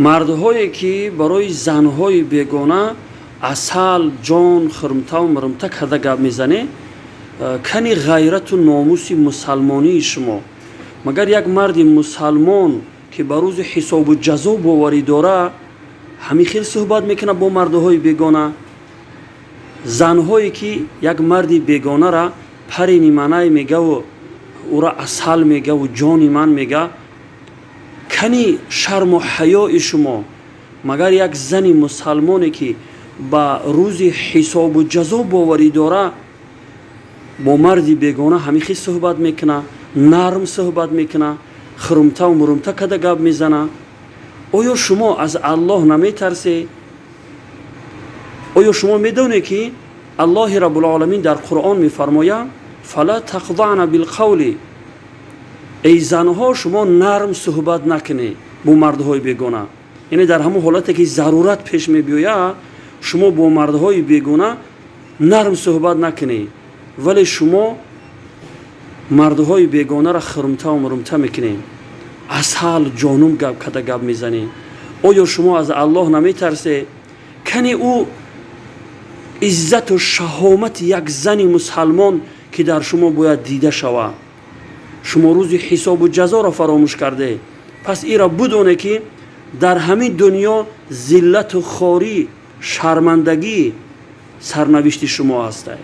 Мардҳое, ки барои занҳои бегона асал, ҷон, хирмтаву мирмта карда гап мезанед, кани ғайрату номуси мусалмонии шумо? Магар як марди мусалмон, ки ба рӯзи ҳисобу ҷазо боварӣ дора, ҳамин хел суҳбат мекунад бо мардҳои бегона? Занҳое, ки як марди бегонара парини манай мегаву ӯра асал мегаву ҷони ман мега, кани шарму ҳаёи шумо? Магар як зани мусалмоне, ки ба рӯзи ҳисобу ҷазо боварӣ дора, бо марди бегона ҳамин хел суҳбат мекуна, нарм суҳбат мекуна, хурумтаву мурумта када гап мезана? Оё шумо аз Аллоҳ наметарсед? Оё шумо медонед, ки Аллоҳи Раббулоламин дар Қуръон мефармояд: فلا تخضعن بالقول? Эй занҳо, шумо нарм суҳбат накунед бо мардҳои бегона. Яъне дар ҳамон ҳолате, ки зарурат пеш мебиёяд, шумо бо мардҳои бегона нарм суҳбат накунед. Вале шумо мардҳои бегонаро хирумтаву мурумта мекунед, асал, ҷонум гап када гап мезанед. Оё шумо аз Аллоҳ наметарсед? Кани ӯ иззату шаҳомати як зани мусалмон, ки дар шумо бояд дида шавад? Шумо рӯзи ҳисобу ҷазоро фаромӯш карде. Пас ира будоне, ки дар ҳамин дунё зиллату хорӣ, шармандагӣ сарнавишти шумо ҳастай.